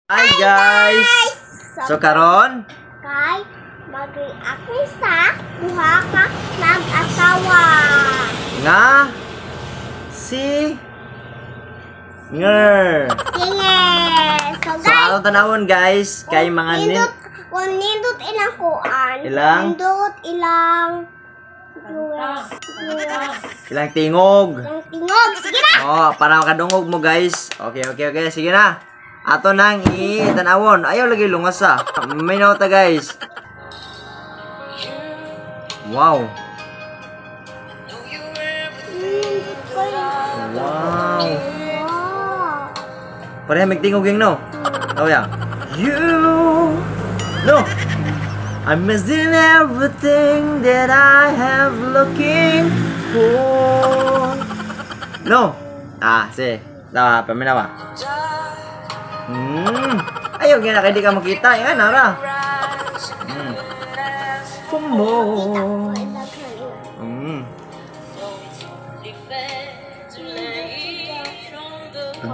Hi guys! So karon, kay mag-react ni sa duha ka mag-asawa. Nga si Nger. Sige. So So guys, atong tanawon guys kay mga nin nindot, kung nindot ilang kuan, Ilang? Nindot ilang viewers, viewers, ilang tingog. Ilang tingog. Sige na. Oh, para makadungog mo guys. Okay. Sige na. Ato nang i-tanawon. Ayaw lagi lungas ah. May nota guys. Wow. Nindot ko yun. Wow. Wow. Pareha magtingog yung no. Oh yeah. You no. I'm missing everything that I have looking for. No. Ah, sige. Tawa, paminawa. Ayaw nga na kay di ka makita. Yan, nara. For more.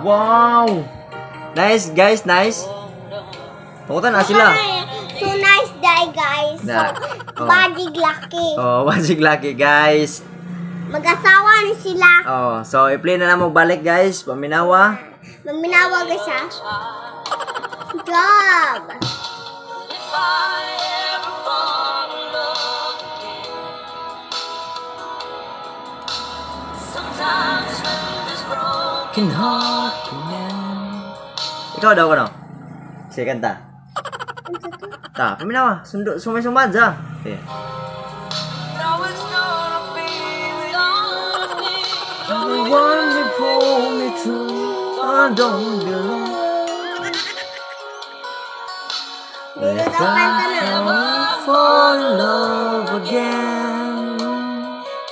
Wow. Nice, guys, nice. Tungutan na sila. So nice day, guys. So, Na, oh. Magic lucky. Oh, magic lucky, guys. Mag-asawa ni sila. Oh, so i-play na lang mo balik, guys. Paminawa. Maminawa guys ha. Job. Can heart Ikaw daw ko no? Sige, kanta. Ta, paminawa. Sundo, sumay-sumad sa. Sige. The one that pulled me through, I don't belong. Nindot ang kanta na. Fall in love again.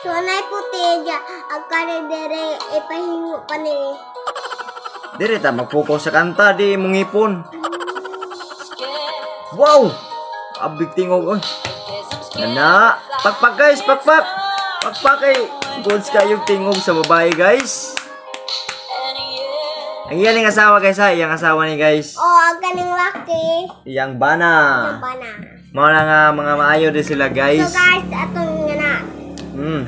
So, nay puti dya. Ang karedere, ipahingo pa ni. Dire ta magpukaw sa kanta di mong ipon. Wow! Abig tingog oy. Ana, pakpak guys, pakpak. Pakpak kay goods kayo tingog sa babae guys. Ang iyan yung asawa guys ha, iyang asawa ni guys. Oh, ang kaning laki. Iyang bana. Ang bana. Mao na nga mga maayo din sila So guys. guys, atong nga na.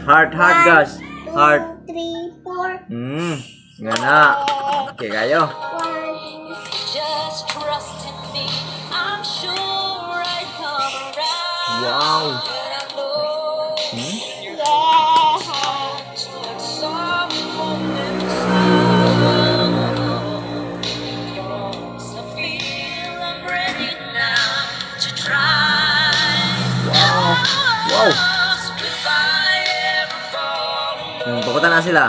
Heart heart guys. 1, Heart. 2, 3, 4. Nga na. Okay kayo. 1. Just trust in me. I'm sure I'd come around. Wow. And I know Yeah. at some moment in time, I feel I'm ready now to try. Wow. Wow. If I ever fall in love. Tukutan na sila.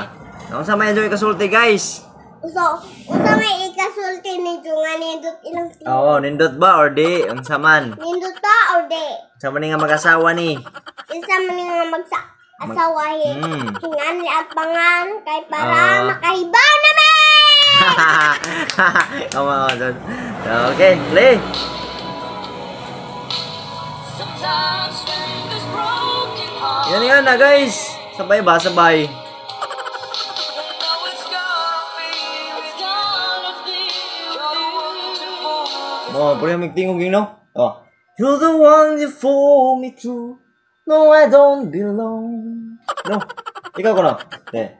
Unsa may enjoy kasulti guys? So, unsa may ikasulti ninyo nga nindot ilang tingog? Oo, nindot ba or di? Unsa man? Nindot ba or di? Unsa man ni nga mag-asawa ni? Isa man ni nga magsa asawahin. Hingan ni at pangan kay para makahibaw namin! Come on, son. Okay, play. Sometimes when there's broken heart, Yan yan na guys. Sabay ba? Sabay. you know it's gonna be you're the one to pull Oh, puro yung magtingog yun, no? Oh. You're the one you fool me through. No, I don't belong. No. Ikaw ko no? De.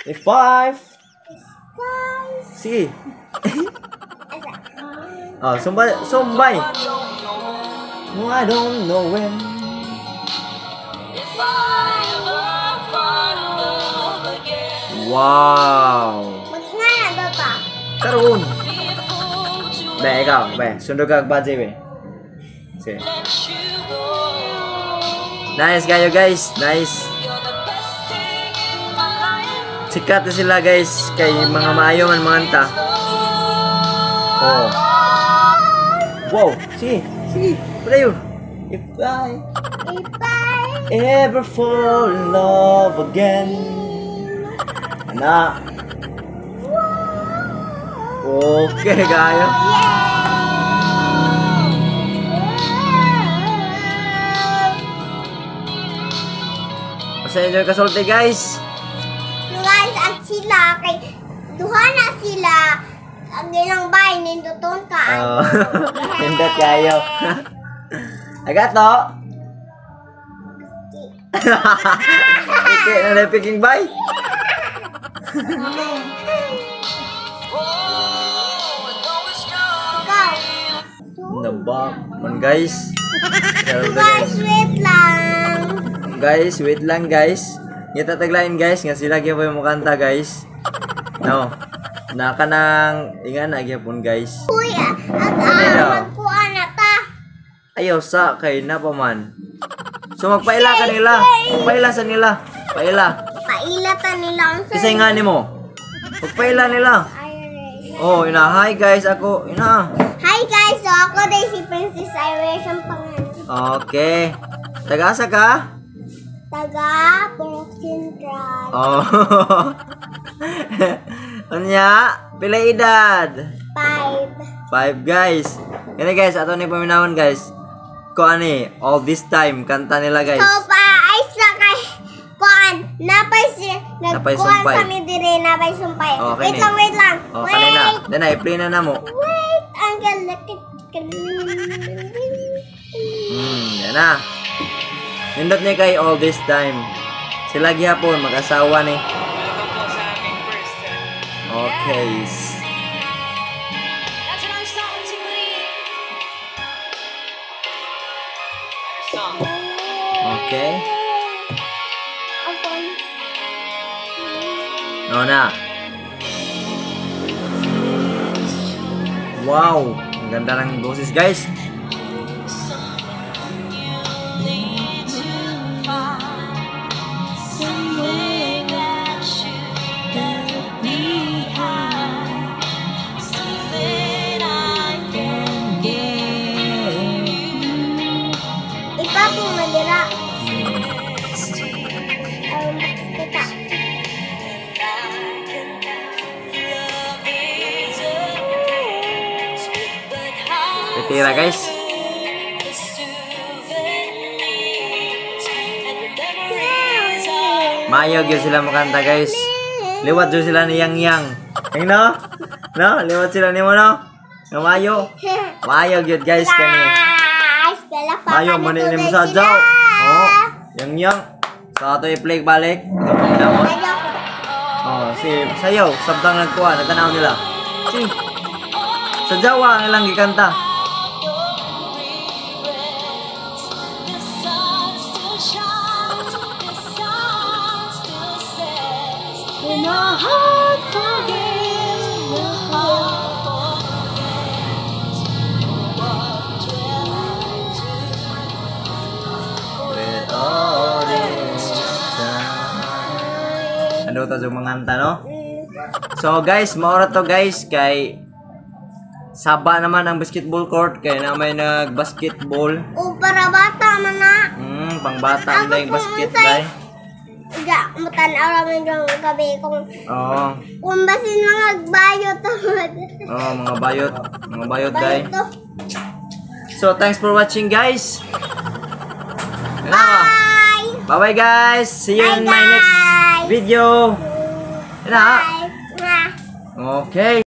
If five. Guys, Sige. Oh, sumbay. Sumbay. No, I don't know when. If I ever fall in love again, Wow. Mag-inga na daw ta. Karon. Be a fool to Be, ikaw. Be, sundo ka budget, be. Sige. let you go. Nice kayo, guys. Nice. You're the best thing in my life. Sikat na sila, guys. Kay mga maayo man mga anta. Oh. Wow. Sige. Sige. Wala yun. If I If I ever fall in love again. Ana. Okay, kayo. Basta enjoy kasulti, guys. So guys, ang sila kay duha na sila. kay ninduton ka. Oh. Nindot kayo. Agato. Piki na lang picking bay. Ikaw. Nabak man guys. So guys, wait lang. Guys, wait lang guys. Ngita taglain guys nga sila gyapon yung mukanta guys. No. Naka nang ingan na gyapon guys. Uy, Ano? Magkuha na ta. Ayaw sa kay na pa man. So magpaila ka nila. Magpaila sa nila. Paila. Paila ta nila ang Isa nga nimo. Magpaila nila. Oh, ina, hi guys, ako. Ina. Hi guys, so ako day si Princess Irish ang pangalan. Okay. Taga-asa ka? Taga Purok Central. Oh. Unya, pila edad? 5. 5 guys. Kani guys, ato ni paminawon guys. Ko ani, all this time kanta nila guys. So pa ay sa kay kuan napay si Napay nagkuan sumpay. sa mi dire napay sumpay. Oh, Wait kani. lang, wait lang. Oh, Wait. kanina. Then na i-play na namo. Wait, Uncle, look at Yan na. Nindot ni kay all this time. Sila gihapon mag-asawa ni. Welcome po sa aming first. Okay. That's what I'm starting to believe. Song. Okay. No na. Wow, ang ganda ng boses guys. Ipapong madira. Kita. Titira guys. Mayo gyud sila makanta guys. Liwat jud sila ni Yang Yang. Ang no? No, liwat sila nimo no? Nga mayo. Mayo gyud guys kani. Guys, Mayo man ni mo sa jaw. Oh, Yang Yang. So ato i-play balik. Ito paminawon. Oh, si sayaw sabtang nagkuha, nagtanaw nila. Si sa jawa ang ilang gikanta. When our heart forgives, the heart forgets. What will I do? With all this time. Ano to yung mga kanta, no? So guys, maura to guys kay saba naman ang basketball court kay na may nag-basketball. O para bata man na. Pangbata ang dayong basket day. Ga, mutanaw ra man yung gabi kung Oo. Kung basin mga bayot to. Oo, mga bayot, day. Bayot to. So thanks for watching guys. Bye! Bye bye guys. See you Bye, in my next guys. video. Ano? Bye! Mwah. Okay.